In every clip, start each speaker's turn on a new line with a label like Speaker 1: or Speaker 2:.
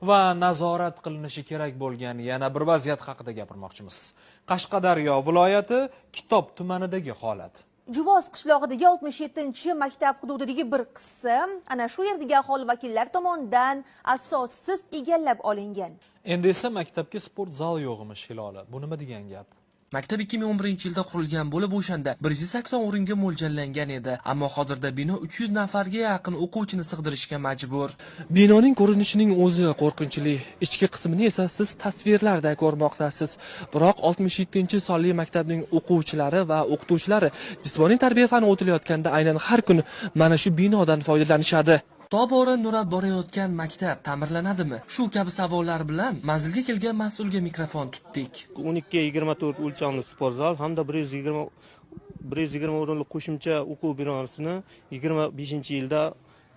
Speaker 1: Va nazorat qilinishi kerak bo'lgan yana bir vaziyat haqida gapirmoqchimiz. Qashqadaryo viloyati Kitob tumanidagi holat.
Speaker 2: Juvoz qishlog'idagi 67-maktab hududidagi bir qism ana shu yerdagi aholi vakillari tomonidan asossiz egallab olingan.
Speaker 1: Endi esa maktabga sport zal yo'qmish, Hilola. Bu nima degan gap?
Speaker 3: Maktab 2011-yilda qurilgan bo'lib, o'shanda 180 o'ringa mo'ljallangan edi. Ammo hozirda bino 300 nafarga yaqin o'quvchini sig'dirishga majbur. Binoning ko'rinishining o'zi qo'rqinchli. Ichki qismini esa siz tasvirlarda ko'rmoqdasiz. Biroq 67-sonli maktabning o'quvchilari va o'qituvchilari jismoniy tarbiya fani o'tilayotganda aynan har kuni mana shu binodan foydalanishadi. Tobora nurab borayotgan maktab ta'mirlanadimi? Shu kabi savollar bilan manzilga kelgan mas'ulga mikrofon tutdik.
Speaker 4: 12 24 o'lchamli sport zal hamda 120 o'rinli qo'shimcha o'quv binosini 25-yilda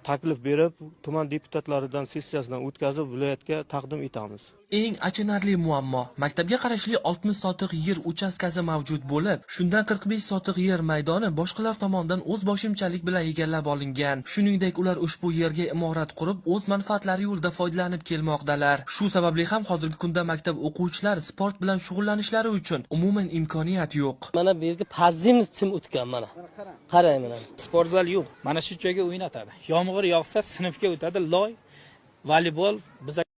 Speaker 4: taklif berib, tuman deputatlaridan sessiyasidan o'tkazib, viloyatga taqdim etamiz.
Speaker 3: Eng achinarli muammo maktabga qarashli 60 sotix yer uchastkasi mavjud bo'lib, shundan 45 sotix yer maydoni boshqalar tomonidan o'z boshimchalik bilan egallab olingan. Shuningdek, ular ushbu yerga imorat qurib, o'z manfaatlari yo'lida foydalanib kelmoqdalar. Shu sababli ham hozirgi kunda maktab o'quvchilari sport bilan shug'ullanishlari uchun umuman imkoniyat yo'q.
Speaker 5: Mana bu yerga pazimni sim o'tgan mana. Qarang mana.
Speaker 6: Sport zal yo'q. Mana shu joyga o'ynatadi. Yomg'ir yog'sa sinfga o'tadi, loy, voleybol biz